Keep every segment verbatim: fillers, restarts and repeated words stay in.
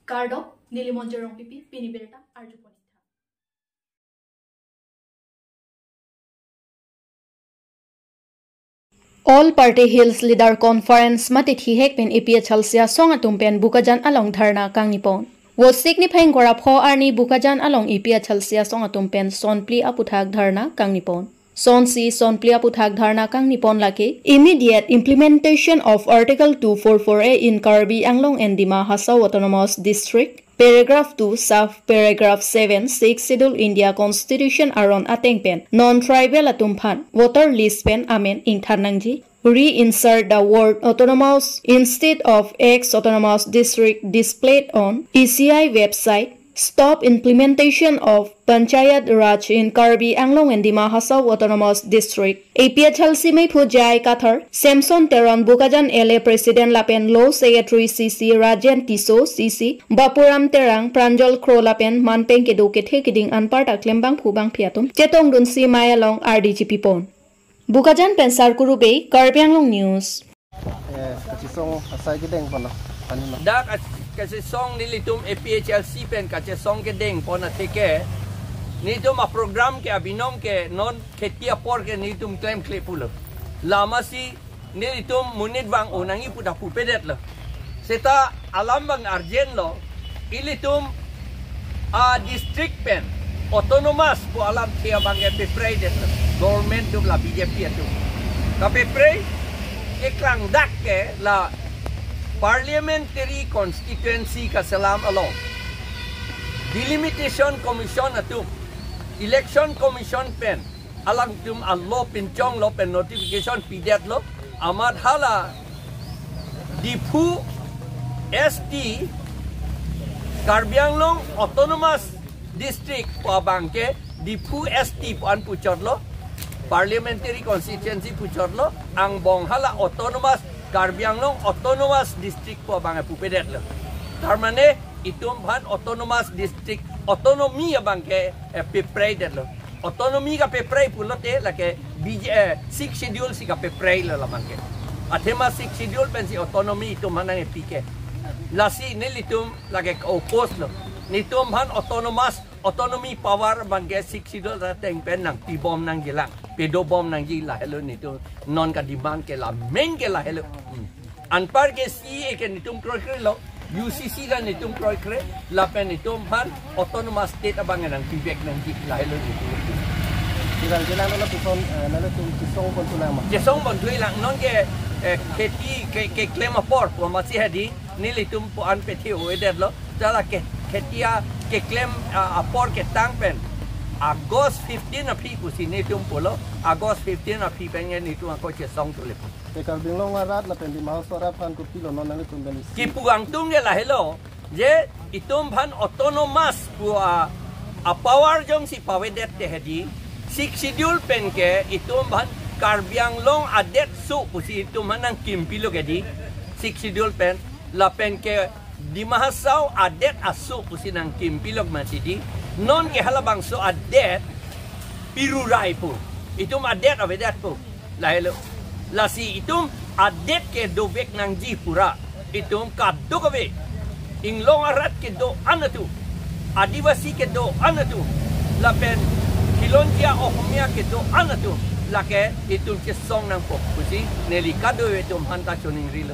Kardom, neli Monjir Rongpipi, pini birta arjupon. All Party Hills Leader Conference mate thihek pen A P H L C asong atum pen Bokajan along dharna kangnipon. Vosik niphai ingkoi ra pho arni Bokajan along A P H L C asong atum pen sonphli aputhak dharna kangnipon. Sonsi sonphli aputhak dharna kangnipon lake immediate implementation of Article two four four A in Karbi Anglong and Dima Hasao Autonomous District, paragraph two, sub paragraph seven, Sixth Schedule India Constitution aron ateng pen non-tribal atum aphan voter list pen amen ingthan nangji. Reinsert the word autonomous instead of ex-autonomous district displayed on E C I website. Stop implementation of Panchayat Raj in Karbi Anglong and Dima Hasao Autonomous District. A P H L C meiphu J I Kathar, Samson Teron Bokajan L A President lapen Law Secretary C C Rajen Tisso, C C Bapuram Terang, Pranjal Kro lapen manpeng kedo kethe keding anparta klembangphu bangphi atum chetongdunsi mei along ardi chipipon. Bokajan pen Sarkuru Bey, Karbi Anglong News. Eh, kachesong asai kedengpon lo, pani lo. Dak as-, kachesong nelitum A P H L C pen kachesong kedengpon atheke, nelitum aprogram ke abinong ke non kheti apor ke nelitum klemkle pulo. Lasi nelitum monit vang-o nangji pu ta pupedetlo. Seta alam abang urgent lo, ilitum adistrict pen autonomous pu alamthe abang ke pepreidetlo government atum, la B J P atum. Kapeprei keklangdak ke la parliamentary constituency kaselam along Delimitation Commission atum, Election Commission pen alangtum a-law pinchonglo pen notification pidetlo, amat hala Diphu S T Karbi Anglong Autonomous District pu abang ke Diphu S T pu an puchotlo, parliamentary constituency puchotlo, angbong hala autonomous, Karbi Anglong Autonomous District pu abang ke pupedetlo. Tarmane itum aphan autonomous district, autonomy abang ke, eh, pepreidetlo. Autonomy kapeprei pulote lake B J, eh, Sixth Schedule si kapepreilo labang ke. Athema Sixth Schedule pensi autonomy itum aphan nangkepi ke. Lasi nelitum lake oppose lo. Nelitum aphan autonomous, autonomy power abang ke Sixth Schedule ateng pen nangpibom nangjilang, pedobom nangji, lahelo nelitum non kademand ke, la main ke lahelo. Hmm. Anpar ke C A A ke nelitum kroikrelo, U C C ta nelitum kroikre, lapen nelitum aphan autonomous state abang nangpivek nangji, lahelo nelitum. Jilang jilang lo puson, eh, nelitum chesongpon thulang ma? Chesongpon thulang, non ke, eh, kheti ke, keklem apor pu amatsi hedi, nelitum pu an pethe-o-edetlo, jala ke, kheti a keklem, ah, apor ketang pen August fifteen aphi pusi nelitum pulo, August fifteen aphi pen nelitum ako chesong thulepo. Te Karbi Anglong arat lapen Dima Hasao arat aphan kopilo non nanglitum pen isi? Kipu angtung ke lahelo, je itum aphan autonomous pu a, a-power jongsi pavedet te hedi, Sixth Schedule pen ke itum aphan Karbi Anglong adet so pusi itum aphan nangkimpilo ke di, Sixth Schedule pen, lapen ke Dima Hasao adet aso pusi nangkimpilok mati di. Non ke halabangso adet pirurai pu. Itum adet avedetpo. Lahelo. Lasi itum adet kedovek nangji pura. Itum kadokave. Inglong arat kedo-an atum, Adivasi kedo-an atum, lapen Khilonjia Ohomia kedo-an atum, lake itum chesong nangpo pusi neli kadokave atum aphanta choningrilo.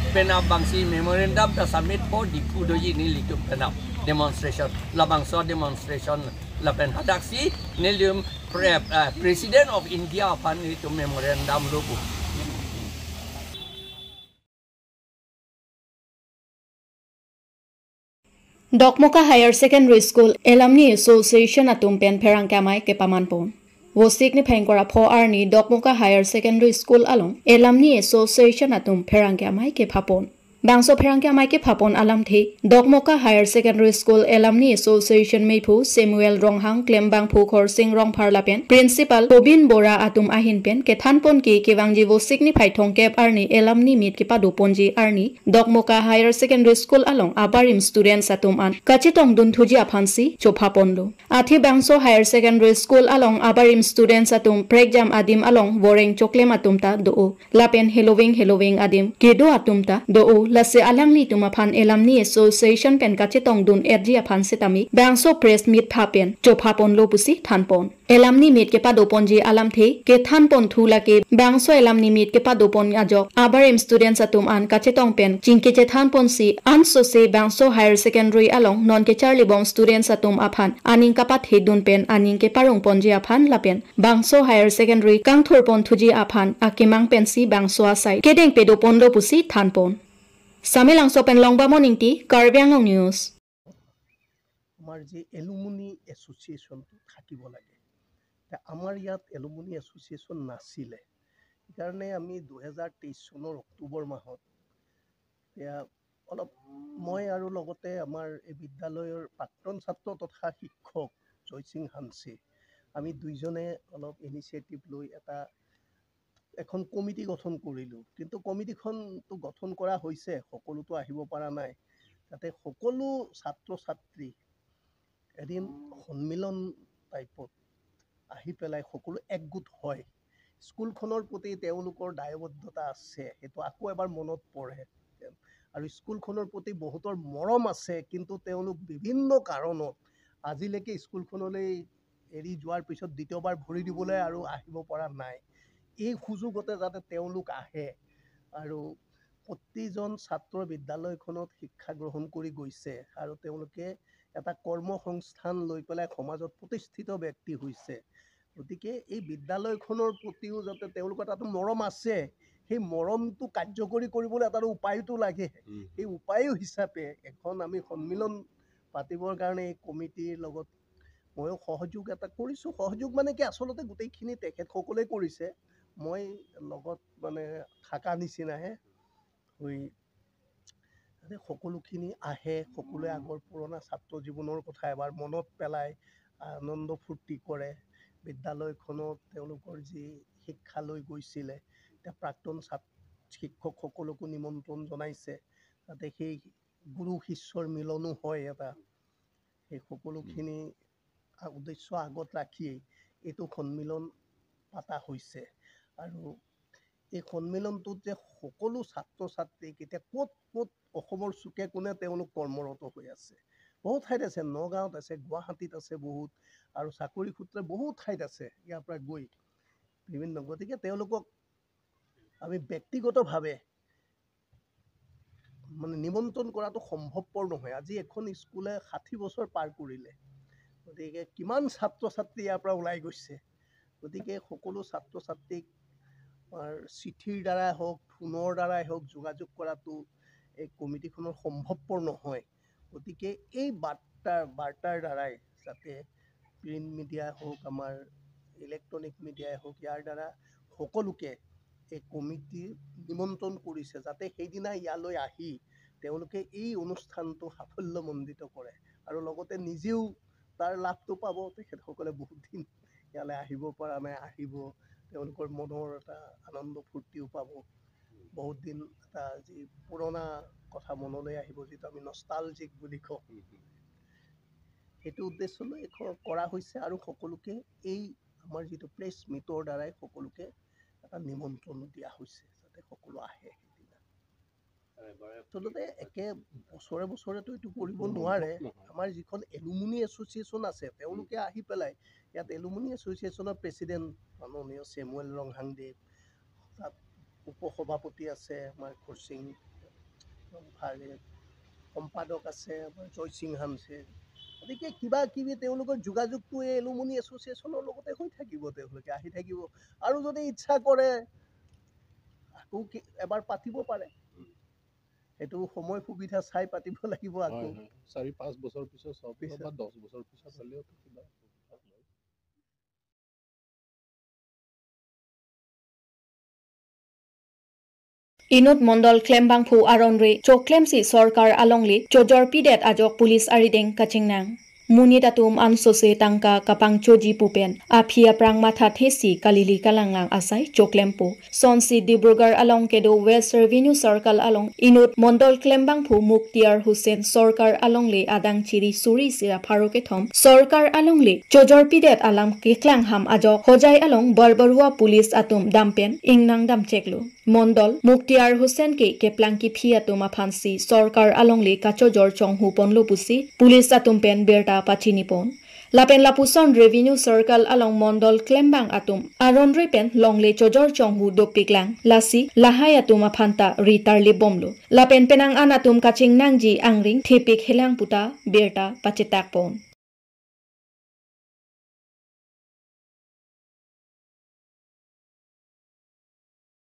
Penap abangsi memorandum ta submit po Diphu doji nelitum penap demonstration. Labangso demonstration lapen hadaksi nelitum pre-, eh, President of India aphan nelitum memorandum lo pu. Dokmoka Higher Secondary School Alumni Association atum pen pherangke amei kepamanpon. Vosik niphai ingkoi ra pho arni Dokmoka Higher Secondary School along Alumni Association atum pherangke amei kephapon. Bangso pherangke amei kephapon alamthe, Dokmoka Higher Secondary School Alumni Association meiphu Samuel Ronghang, klembangphu Khorsing Rongphar lapen Principal Tobin Bora atum ahin pen kethanpon ke kevangji Vosik niphai thomkep arni Alumni Meet kepadoponji arni Dokmoka Higher Secondary School along abarim students atum an kachetongdun thuji aphansi chophaponlo. Athe bangso Higher Secondary School along abarim students atum prekjam adim along voreng choklem atum ta do-o. Lapen heloving heloving adim kedo atum ta do-o, lasi alanglitum aphan Alumni Association pen kachetongdun-etji aphan setame bangso press meet pha pen chophaponlo pusi thanpon. Alumni Meet kepadoponji alamthe kethanpon thu lake bangso Alumni Meet kepadopon ajok abarim students atum an kachetong pen chingki chethanponsi ansose bangso Higher Secondary along non kecharlibom students atum aphan aning kapathedun pen aning keparongponji aphan lapen bangso Higher Secondary kangthurpon thuji aphan akemang pensi bangso asai kedeng pedoponlo pusi thanpon. Samelangso pen Longbamon Ingti, Karbi Anglong News. আমাৰ যি এলুমিনি এছ'চিয়েশ্যনটো থাকিব লাগে। এতিয়া আমাৰ ইয়াত alumni association নাছিলে, সেইকাৰণে আমি দুহেজাৰ তেইছ চনৰ অক্টোবৰ মাহত এতিয়া অলপ মই আৰু লগতে আমাৰ এই বিদ্যালয়ৰ প্ৰাক্তন ছাত্ৰ তথা শিক্ষক জয়সিং হানছে, আমি দুইজনে অলপ ইনিচিয়েটিভ লৈ এটা এখন কমিটি গঠন কৰিলোঁ। কিন্তু কমিটিখনটো গঠন কৰা হৈছে, সকলোতো আহিব পৰা নাই। যাতে সকলো ছাত্ৰ ছাত্ৰী এদিন সন্মিলন টাইপত আহি পেলাই সকলো একগোট হয়। স্কুলখনৰ প্ৰতি তেওঁলোকৰ দায়বদ্ধতা আছে, সেইটো আকৌ এবাৰ মনত পৰে। আৰু স্কুলখনৰ প্ৰতি বহুতৰ মৰম আছে, কিন্তু তেওঁলোক বিভিন্ন কাৰণত আজিলৈকে স্কুলখনলৈ এৰি যোৱাৰ পিছত দ্বিতীয়বাৰ ভৰি দিবলৈ আৰু আহিব পৰা নাই। এই সুযোগতে যাতে তেওঁলোক আহে আৰু প্ৰতিজন ছাত্ৰ বিদ্যালয়খনত শিক্ষা গ্ৰহণ কৰি গৈছে আৰু তেওঁলোকে এটা কৰ্মসংস্থান লৈ পেলাই সমাজত প্ৰতিষ্ঠিত ব্যক্তি হৈছে। গতিকে এই বিদ্যালয়খনৰ প্ৰতিও যাতে তেওঁলোকৰ তাতো মৰম আছে, সেই মৰমটো কাৰ্যকৰী কৰিবলৈ এটা উপায়তো লাগে। সেই উপায় হিচাপে এখন আমি সন্মিলন পাতিবৰ কাৰণে এই কমিটিৰ লগত ময়ো সহযোগ এটা কৰিছোঁ। সহযোগ মানে কি, আচলতে গোটেইখিনি তেখেতসকলে কৰিছে, মই লগত মানে থাকা নিচিনাহে হৈ যাতে সকলোখিনি আহে, সকলোৱে আগৰ পুৰণা ছাত্ৰ জীৱনৰ কথা এবাৰ মনত পেলাই আনন্দ ফূৰ্তি কৰে। বিদ্যালয়খনত তেওঁলোকৰ যি শিক্ষা লৈ গৈছিলে, এতিয়া প্ৰাক্তন ছাত শিক্ষকসকলকো নিমন্ত্ৰণ জনাইছে, যাতে সেই গুৰু শিষ্যৰ মিলনো হয় এটা। সেই সকলোখিনি আ- উদ্দেশ্য আগত ৰাখিয়েই এইটো সন্মিলন পতা হৈছে। আৰু এই সন্মিলনটোত যে সকলো ছাত্ৰ ছাত্ৰীক এতিয়া ক'ত ক'ত অসমৰ চুকে কোণে তেওঁলোক কৰ্মৰত হৈ আছে, বহুত ঠাইত আছে, নগাঁৱত আছে, গুৱাহাটীত আছে বহুত, আৰু চাকৰি সূত্ৰে বহুত ঠাইত আছে। ইয়াৰ পৰা গৈ বিভিন্ন, গতিকে তেওঁলোকক আমি ব্যক্তিগতভাৱে মানে নিমন্ত্ৰণ কৰাটো সম্ভৱপৰ নহয়। আজি এখন স্কুলে ষাঠি বছৰ পাৰ কৰিলে, গতিকে কিমান ছাত্ৰ ছাত্ৰী ইয়াৰ পৰা ওলাই গৈছে। গতিকে সকলো ছাত্ৰ ছাত্ৰীক আমাৰ চিঠিৰ দ্বাৰাই হওক, ফোনৰ দ্বাৰাই হওক, যোগাযোগ কৰাটো এই কমিটিখনৰ সম্ভৱপৰ নহয়। গতিকে এই বাৰ্তাৰ বাৰ্তাৰ দ্বাৰাই যাতে প্ৰিণ্ট মিডিয়াই হওক, আমাৰ ইলেক্ট্ৰনিক মিডিয়াই হওক, ইয়াৰ দ্বাৰা সকলোকে এই কমিটি নিমন্ত্ৰণ কৰিছে, যাতে সেইদিনা ইয়ালৈ আহি তেওঁলোকে এই অনুষ্ঠানটো সাফল্যমণ্ডিত কৰে আৰু লগতে নিজেও তাৰ লাভটো পাব। তেখেতসকলে বহুত দিন ইয়ালৈ আহিব পৰা নাই, আহিব, তেওঁলোকৰ মনৰ এটা আনন্দ ফূৰ্তিও পাব। বহুত দিন এটা যি পুৰণা কথা মনলৈ আহিব, যিটো আমি নষ্টালজিক বুলি কওঁ, সেইটো উদ্দেশ্য লৈ ক- কৰা হৈছে। আৰু সকলোকে এই আমাৰ যিটো প্ৰেছ মিটৰ দ্বাৰাই সকলোকে এটা নিমন্ত্ৰণ দিয়া হৈছে, যাতে সকলো আহে সেইদিনা। আচলতে একে বছৰে বছৰেতো এইটো কৰিব নোৱাৰে। আমাৰ যিখন এলুমিনি এছ'চিয়েশ্যন আছে, তেওঁলোকে আহি পেলাই ইয়াত এলুমিনি এছ'চিয়েশ্যনৰ প্ৰেচিডেণ্ট মাননীয় চেমুৱেল ৰংহাংদেৱ, তাত উপ সভাপতি আছে আমাৰ খুৰচিং ৰংফাৰে, সম্পাদক আছে আমাৰ জয়সিং হানছে। গতিকে কিবা কিবি তেওঁলোকৰ যোগাযোগটো এই এলুমিনি এছ'চিয়েশ্যনৰ লগতে হৈ থাকিব, তেওঁলোকে আহি থাকিব। আৰু যদি ইচ্ছা কৰে আকৌ কি এবাৰ পাতিব পাৰে, সেইটো সময় সুবিধা চাই পাতিব লাগিব আকৌ। হয়, হয়। চাৰি পাঁচ বছৰ পিছত, ছয় বছৰ বা দহ বছৰ পিছত হ'লেও কিবা Inut Mondol klembangphu aron re choklemsi sorkar alongle chojor pidet ajok police arideng kachingnang. Monit atum ansose tangka kapangchoji pu pen aphi aprang matha thesi kalili kalanglang asai choklempo. Sonsi Dibrugarh along kedo West Revenue Circle along inut Mondol klembangphu Mukhtiar Hussain sorkar alongle adang chiri suri sira pharo kethom sorkar alongle chojor pidet alam keklang ham ajok Hojai along barbarua police atum dam pen ingnang damcheklo. Mondol Mukhtiar Hussain ke keplang kephi atum aphansi sorkar alongle kachojor chonghu ponlo pusi police atum pen birta pachinipon. Lapen lapuson Revenue Circle along Mondol klembang atum aron re pen longle chojor chonghu dopiklang. Lasi lahai atum aphanta ri tarlip bomlo. Lapen penang an atum kachingnangji angring thepik helang puta birta pachetakpon.